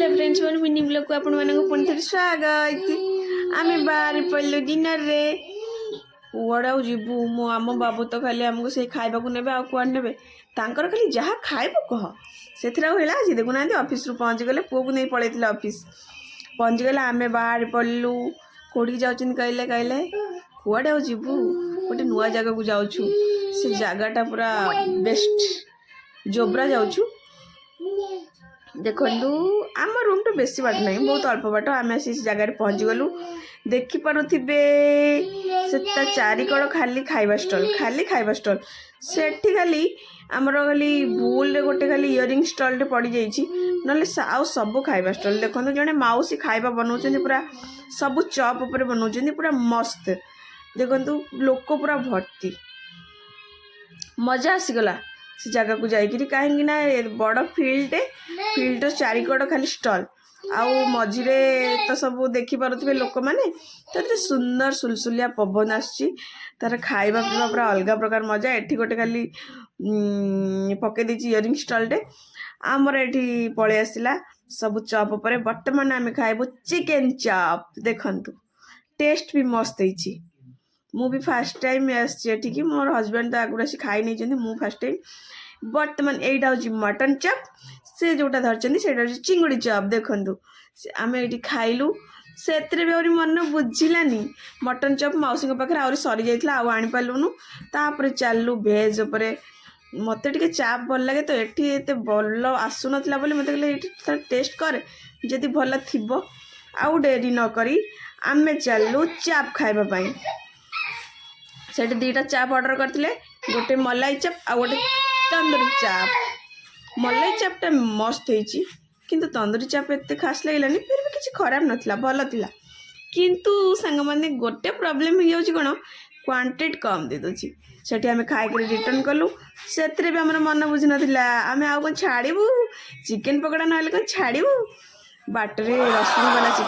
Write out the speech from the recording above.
ନମସ୍କାର ଫ୍ରେଣ୍ଡସ୍, ମୋର ମିନି ବ୍ଲଗ୍କୁ ଆପଣମାନଙ୍କୁ ପୁଣି ଥରେ ସ୍ୱାଗତ। ଆମେ ବାହାରି ପଡ଼ିଲୁ ଡିନରରେ। କୁଆଡ଼େ ଆଉ ଯିବୁ? ମୁଁ ଆମ ବାବୁ ତ ଖାଲି ଆମକୁ ସେଇ ଖାଇବାକୁ ନେବେ, ଆଉ କୁଆଡ଼େ ନେବେ? ତାଙ୍କର ଖାଲି ଯାହା ଖାଇବୁ କହ, ସେଥିରେ ଆଉ ହେଲା। ଆଜି ଦେଖୁନାହାନ୍ତି, ଅଫିସରୁ ପହଞ୍ଚିଗଲେ। ପୁଅକୁ ନେଇ ପଳେଇଥିଲେ ଅଫିସ, ପହଞ୍ଚିଗଲେ। ଆମେ ବାହାରି ପଡ଼ିଲୁ। କୋଉଠିକି ଯାଉଛନ୍ତି କହିଲେ? କହିଲେ, କୁଆଡ଼େ ଆଉ ଯିବୁ, ଗୋଟେ ନୂଆ ଜାଗାକୁ ଯାଉଛୁ। ସେ ଜାଗାଟା ପୁରା ବେଷ୍ଟ। ଜୋବ୍ରା ଯାଉଛୁ। ଦେଖନ୍ତୁ, ଆମ ରୁମ୍ଠୁ ବେଶୀ ବାଟ ନାହିଁ, ବହୁତ ଅଳ୍ପ ବାଟ। ଆମେ ଆସି ସେ ଜାଗାରେ ପହଞ୍ଚିଗଲୁ। ଦେଖିପାରୁଥିବେ, ସେ ତା ଚାରିକଡ଼ ଖାଲି ଖାଇବା ଷ୍ଟଲ୍, ଖାଲି ଖାଇବା ଷ୍ଟଲ୍। ସେଠି ଖାଲି ଆମର ଖାଲି ଭୁଲରେ ଗୋଟେ ଖାଲି ଇୟରିଂ ଷ୍ଟଲ୍ଟେ ପଡ଼ିଯାଇଛି, ନହେଲେ ଆଉ ସବୁ ଖାଇବା ଷ୍ଟଲ୍। ଦେଖନ୍ତୁ, ଜଣେ ମାଉସୀ ଖାଇବା ବନଉଛନ୍ତି, ପୁରା ସବୁ ଚପ୍ ଉପରେ ବନଉଛନ୍ତି, ପୁରା ମସ୍ତ। ଦେଖନ୍ତୁ, ଲୋକ ପୁରା ଭର୍ତ୍ତି। ମଜା ଆସିଗଲା ସେ ଜାଗାକୁ ଯାଇକିରି, କାହିଁକି ନା ଏ ବଡ଼ ଫିଲ୍ଡଟେ, ଫିଲ୍ଡର ଚାରିକଡ଼ ଖାଲି ଷ୍ଟଲ୍ ଆଉ ମଝିରେ ତ ସବୁ ଦେଖିପାରୁଥିବେ ଲୋକମାନେ। ତ ଏଥିରେ ସୁନ୍ଦର ସୁଲସୁଲିଆ ପବନ ଆସୁଛି। ତାର ଖାଇବା ପିଇବା ପୁରା ଅଲଗା ପ୍ରକାର ମଜା। ଏଠି ଗୋଟେ ଖାଲି ପକେଇ ଦେଇଛି ଇୟରିଂ ଷ୍ଟଲ୍ଟେ। ଆମର ଏଠି ପଳେଇ ଆସିଲା ସବୁ ଚପ୍ ଉପରେ। ବର୍ତ୍ତମାନ ଆମେ ଖାଇବୁ ଚିକେନ୍ ଚପ୍। ଦେଖନ୍ତୁ, ଟେଷ୍ଟ ବି ମସ୍ତ ହେଇଛି। ମୁଁ ବି ଫାର୍ଷ୍ଟ ଟାଇମ୍ ଆସିଛି ଏଠିକି। ମୋର ହଜବେଣ୍ଡ ତ ଆଗରୁ ଆସି ଖାଇ ନେଇଛନ୍ତି, ମୁଁ ଫାର୍ଷ୍ଟ ଟାଇମ୍। ବର୍ତ୍ତମାନ ଏଇଟା ହେଉଛି ମଟନ୍ ଚପ୍, ସେ ଯେଉଁଟା ଧରିଛନ୍ତି ସେଇଟା ହେଉଛି ଚିଙ୍ଗୁଡ଼ି ଚପ୍। ଦେଖନ୍ତୁ, ଆମେ ଏଇଠି ଖାଇଲୁ। ସେଥିରେ ବି ଆହୁରି ମନ ବୁଝିଲାନି। ମଟନ୍ ଚପ୍ ମାଉସୀଙ୍କ ପାଖରେ ଆହୁରି ସରିଯାଇଥିଲା, ଆଉ ଆଣିପାରିଲୁନୁ। ତାପରେ ଚାଲିଲୁ ଭେଜ୍ ଉପରେ। ମୋତେ ଟିକେ ଚାପ୍ ଭଲ ଲାଗେ ତ, ଏଠି ଏତେ ଭଲ ଆସୁନଥିଲା ବୋଲି ମୋତେ କହିଲେ, ଏଇଠି ଥରେ ଟେଷ୍ଟ କରେ, ଯଦି ଭଲ ଥିବ। ଆଉ ଡେରି ନ କରି ଆମେ ଚାଲିଲୁ ଚାପ୍ ଖାଇବା ପାଇଁ। ସେଠି ଦୁଇଟା ଚାପ୍ ଅର୍ଡ଼ର କରିଥିଲେ, ଗୋଟେ ମଲାଇ ଚାପ୍ ଆଉ ଗୋଟେ ତନ୍ଦୁରୀ ଚାପ୍। ମଲାଇ ଚାପ୍ଟା ମସ୍ତ ହେଇଛି, କିନ୍ତୁ ତନ୍ଦୁରୀ ଚାପ୍ ଏତେ ଖାସ୍ ଲାଗିଲାନି। ଫିର୍ ବି କିଛି ଖରାପ ନଥିଲା, ଭଲ ଥିଲା। କିନ୍ତୁ ସାଙ୍ଗମାନେ, ଗୋଟେ ପ୍ରୋବ୍ଲେମ୍ ହେଇଯାଉଛି କ'ଣ, କ୍ୱାଣ୍ଟିଟି କମ୍ ଦେଇଦେଉଛି। ସେଠି ଆମେ ଖାଇକିରି ରିଟର୍ନ କଲୁ। ସେଥିରେ ବି ଆମର ମନ ବୁଝୁନଥିଲା। ଆମେ ଆଉ କ'ଣ ଛାଡ଼ିବୁ? ଚିକେନ୍ ପକୋଡ଼ା ନହେଲେ କ'ଣ ଛାଡ଼ିବୁ? ବାଟରେ ରସୁଣ ବାଲା ଚିକେନ୍